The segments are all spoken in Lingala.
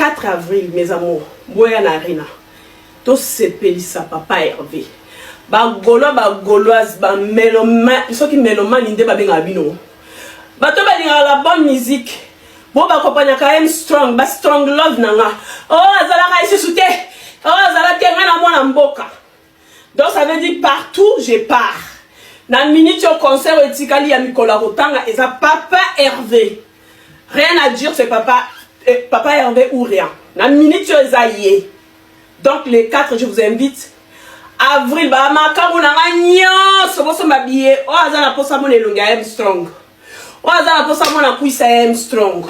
4 avril, mes amours, boya na Arena, tosepelisa papa Hervé. Bagaulois, bagauloise, bamélomanes, soki mélomane nde babengaka bino, bato balingaka la bonne musique, bo bakompanyaka M Strong, ba Strong Love na nga. O oh, azalaka lisusu te, o oh, azala te. Ngai na mwana mboka, donc ça veut dire partout je pars. Na minute yo, concert oyo etikali ya mikolo ya kotanga eza papa Hervé. Rien à dire, c'est papa, papa Hervé ou rien. Na minute oyo eza ye. Donc les 4, je vous invite, avril, bamakambo na nga nyonso, bosomba billet. Oyo aza na mposa mona elongi ya M Strong, oyo aza na mposa mona kwisa ya M Strong,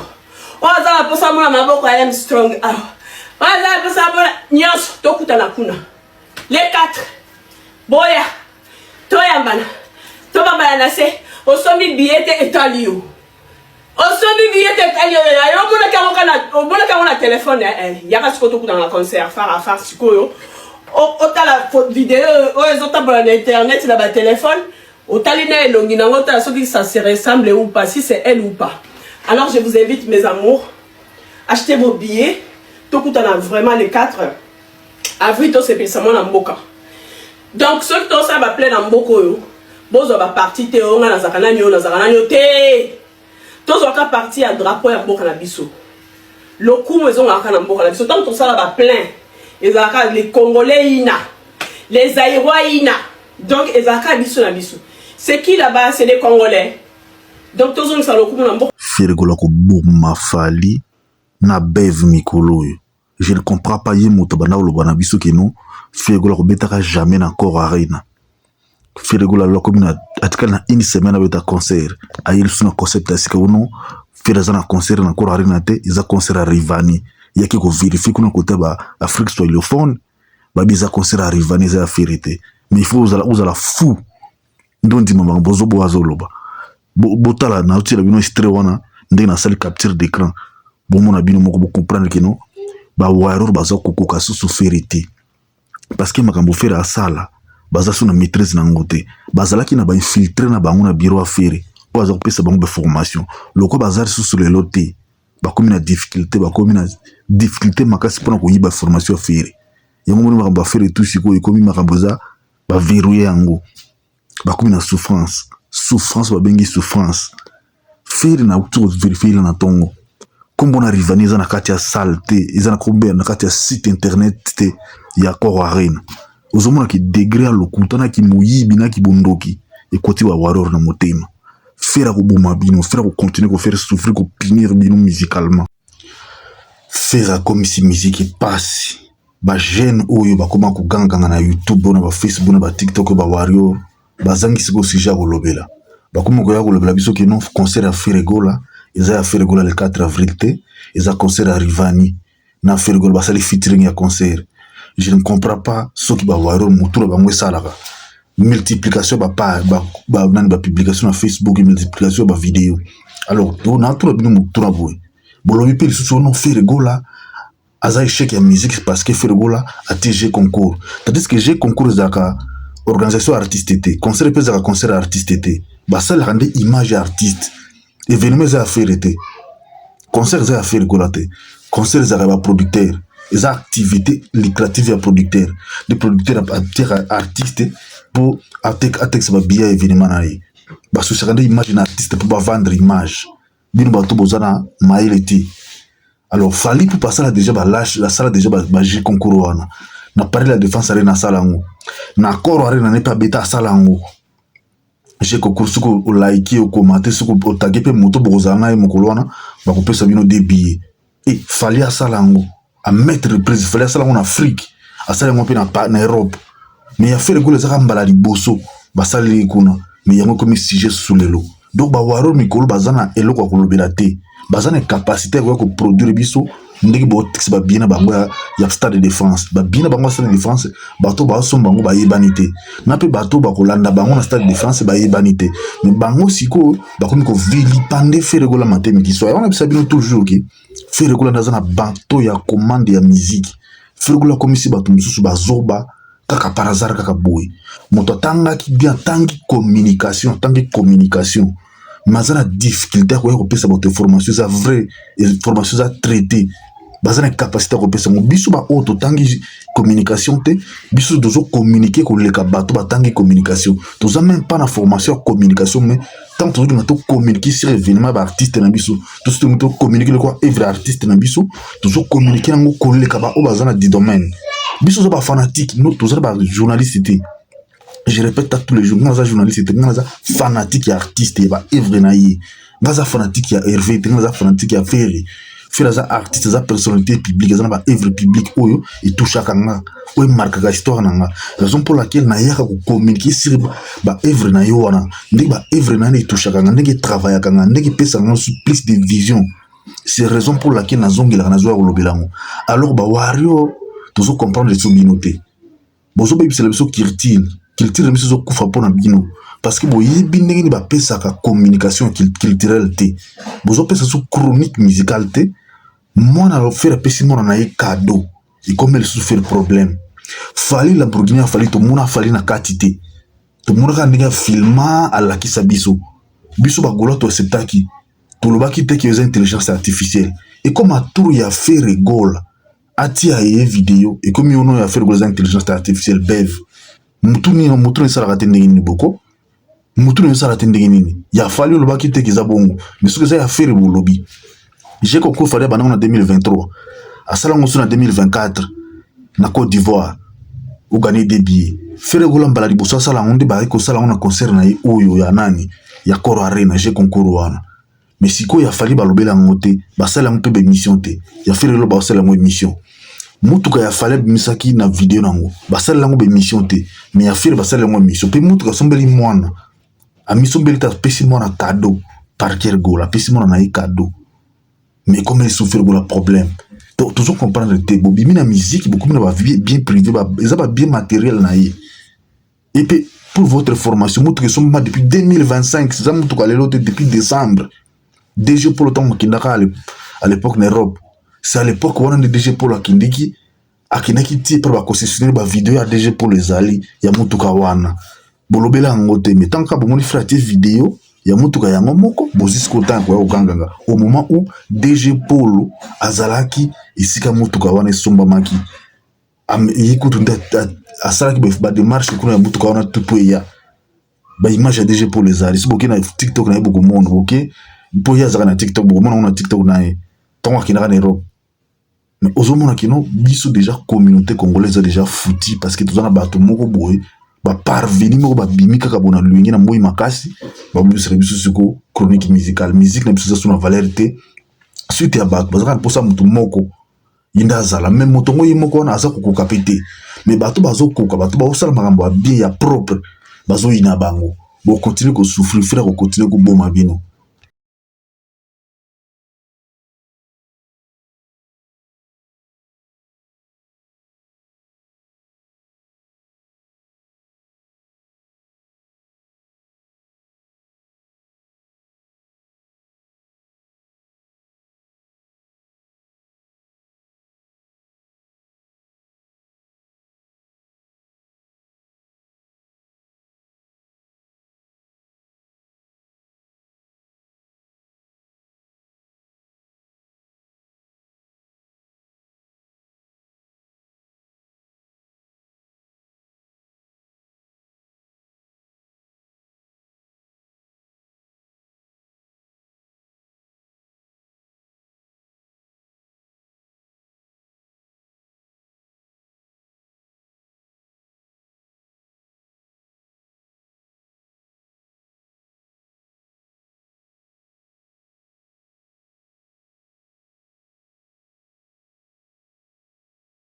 oyo aza na mposa mona maboko ya M Strong awa, oyo aza na mposa mona nyonso, tokutana kuna le 4. Boya, toyambana, tobambana na se. Osombi billet te, etali yo. Osombi billet te, etali yo. Yo omonaki yango kana, omonaki yango na telefone. Yaka sikoyo, tokutana na concert phare à phare. Sikoyo otala video oyo ezotambola na internet, na batelefone, otali na elongi nango, otala soki ça se ressemble ou pas, si c'est elle ou pas. Alors je vous invite, mes amours, achetez vos billets. Tokutana vraiment le 4 avril, tosepelisa mwana mboka. Donc soki tosala baplein na mboka oyo, bozwa baparti te. Oyo ngai nazalaka nani, oyo nazalaka nani, oyo te. Tozwaka parti ya drapeau ya mboka na biso. Lokumu ezongaka na mboka na biso. Ntango tosala baplein, ezalaka les Congolais ina, les Zaïrois ina. Donc ezalaka biso na biso. C'est qui là-bas? C'est les Congolais. Donc tozongisa lokumu na mboka. Ferre Gola koboma Fally na Bev mikolo oyo, je ne comprends pas. Ye moto banda koloba na biso keno Ferre Gola kobetaka jamais na Accor Arena. Ferre Gola aloba komi na atikali na une semaine abeta concert, aye lisusu na concept ya sika. Ono Ferre aza na concert na Accor Arena te, eza concert ya Rivani. Yaki kovérifier kuna kote ba Afrique swahiliphone, babi eza concert ya Rivani, eza ya Ferre te. Mais il faut ozala fou nde ondima makambo ozoboya azoloba. Botala, naotiela bino extrait wana ndenge nasali capture d'écran, bomona bino moko, bocomprendre keno bawarrior baza kokoka susu Ferre te, parce que makambo Ferre asala, baza so na maîtrise na yango te. Bazalaki na bainfiltré na bango na bureau ya Ferre oyo aza kopesa bango baformation. Lokwa baza lisusu lelo te, bakomi na difficulté, bakomi na difficulté makasi mpona koyiba formation ya Ferre. Yango moni makambo ya Ferre tu sikoyo ekomi makambo eza baverrouillé yango, bakomi na souffrance, souffrance babengi souffrance. Ferre na uti kovérifier na ntongo, nkombo na Rivani eza na kati ya salle te, eza na kombo na kati ya site internet te ya Accor Arena. Ozomonaki degré ya lokuta naki moyibi naki bondoki ekoti bawarrior na motema. Ferre akoboma bino, Ferre akocontinuer kofaire souffrir, kopunir bino musicalement. Ferre akomisi miziki epasi. Bajeune oyo bakoma koganganga na YouTube, na baFacebook, na baTikTok, oyo bawarrior bazangi sikoyo sujet ya kolobela, bakomi koya kolobela biso keno concert ya Ferre Gola eza ya Ferre Gola le 4 avril te, eza concert ya Rivani na Ferre Gola, basali featuring ya concert. Je ne comprends pas soki bawarrior motu na bango esalaka multiplication bapage nani, bapublication na Facebook, multiplication ya bavideo. Alors natuna bino motuna boye: bolobi mpe lisusu ono Ferre Gola aza échec ya musique parce que Ferre Gola atie jeu concours, tandis que jeu concours ezalaka organisation artiste te, concert mpe ezalaka concert ya artiste te. Basalelaka nde image ya artiste. Événement eza ya Ferre te, concert eza ya Ferre Gola te. Concert ezalaka ya baproducteur, eza activité lucrative ya producteur. Nde producteur atiaka artiste mpo atekisa babillet ya événement na ye. Basosiaka nde image na artiste mpo bavendre image. Bino bato boza na mayele te. Alors Fally mpo basala déjà balâche, asala déjà bajeu concours wana na Paris La Défense Arena, asala yango na Accor Arena ne mpe abeta, asala yango jeu concours. Soki olike, okomate, soki otage mpe moto, bokozala na ye mokolo wana, bakopesa bino de billet. E Fally asala yango à maintes reprises. Fally asala yango na Afrique, asala yango mpe na Europe, mais ya Ferre Gola ezaka mbala liboso basaleli kuna. Mais yango ekomi sujet susu lelo. Donc bawarrior mikolo baza na eloko ya kolobela te, baza na capacité ya koya koproduire biso ndenge botikisa babillet na bango ya Stade de Défense. Babillet na bango ya Stade de Défense, bato baosomba bango bayebani te, na mpe bato bakolanda bango na Stade de Défense bayebani te. Mais bango sikoyo bakomi kovilipender Ferre Gola matemi kiso. Yango na bisa bino toujours ke Ferre Gola nde aza na bato ya commande ya musique. Ferre Gola akomisi bato mosusu bazoba kaka par hasard, kaka boye. Moto atangaki bien, atangi communication, atangi communication, mais aza na difficulté ya koya kopesa bato information eza vrai, information eza traité. Baza na capacité ya kopesa yango. Biso baoyo totangi communication te, biso tozocommuniquer koleka bato batangi communication. Toza même pas na formation ya communication, mais tant tozolinga tocommuniquer sur événement ya baartiste na biso, toso tolingi tocommuniquer lokola œuvre artiste na biso, tozocommuniquer yango koleka baoyo baza na du domaine. Biso toza bafanatique, no, toza bajournaliste te. Je répète tous les jours, nga naza journaliste te, nga naza fanatique ya artiste, ya baœuvre na ye. Nga aza fanatique ya Hervé te, nga naza fanatique ya Ferre. Ferre aza artiste, aza personnalité publique, aza na baœuvre publique oyo etouchaka nga, oyo emarquaka histoire na nga, raison pour laquelle nayaka kocommuniquer sur baœuvre na ye wana, ndenge baœuvre na ye etouchaka nga, ndenge etravaillaka nga, ndenge epesaka nga plus de vision. C'est raison pour laquelle nazongelaka, nazoya kolobela yango. Alors bawario, tozocomprendre so bino te. Bozobebisela biso culture. Culture na biso ezokufa mpo na bino, parce que boyebi ndenge nini bapesaka communication culturelle te. Bozopesa so chronique musicale te. Mwana Ferre apesi mwana na ye cadeau, ekomi lisusu Ferre problème. Fally, Lamborghini ya Fally, tomona Fally na kati te, tomonaka ndenge afilma, alakisa biso. Biso bagola toacceptaki, tolobaki te ke eza intelligence artificielle. Ekoma tour ya Ferre Gola, atia ye video, ekomi ono ya Ferre Gola eza intelligence artificielle. Bev mutu nini? Mutu esalaka te ndenge nini? Boko mutu nini esala te ndenge nini? Ya Fally olobaki te eza bongo, mais soki eza ya Ferre bolobi. Jeu concours Fally abandango na 2023, asala yango so na 2024 na Côte d'Ivoire, ogagner des billets. Ferre Gola mbala liboso asala yango nde bayaki kosala yango na concert na ye oyo ya nani, ya Accor Arena, jeu concours wana. Mais sikoyo ya Fally balobela yango te, basala yango mpe baémission te. Ya Ferre elo basala yango émission. Mutuka ya Fally abimisaki na video nango, basalela yango baémission te, mais ya Ferre basalela yango émission. Mpe mutuka asombeli mwana, amisombeli te, apesi mwana cadeau. Parker Gola apesi mwana na ye cadeau, mais comme Ferre Gola problème, tozo comprendre te. Bobimi na musique, bokomi na babien privé, eza babien matériel na ye. Et puis pour votre formation, mutuka esombama depuis 2025, eza mutuka lelo te. Depuis décembre, DG Polo ntango akendaka à l'époque na Europe, c'est à l'époque wana nde DG Polo akendeki, akendaki ti mpe baconcessionnaire. Bavideo ya DG Polo ezali ya mutuka wana, bolobela yango te. Mais tant kaka bomoni Ferre atie video ya mutuka yango moko, bozwi sikoyo ntango koya kokanganga, au moment où DG Polo azalaki esika mutuka wana esombamaki. Ye kutu nde asalaki badémarche kuna ya mutuka wana tu mpo eya. Baimage ya DG Polo ezali, so boke na TikTok na ye bokomona, boke mpo ye azalaka na TikTok, bokomona ngo na TikTok na ye ntango akendaka na Europe. Mais ozomona kino biso déjà communauté congolaise eza déjà foutu, parce que toza na bato moko boye, baparvenu moko babimi kaka bona lwenge na moi makasi, babobisaka biso siko chronique musicale. Musique na biso eza so na valeur te. Suite ya bato bazalaka na mposa motu moko, ye nde azala, mais moto ngo ye moko wana aza kokoka mpe te. Mais bato bazokoka, bato bazosala makambo ya bien, ya propre, bazoyina bango. Bokontinue kosouffrir, Ferre kokontinue koboma bino.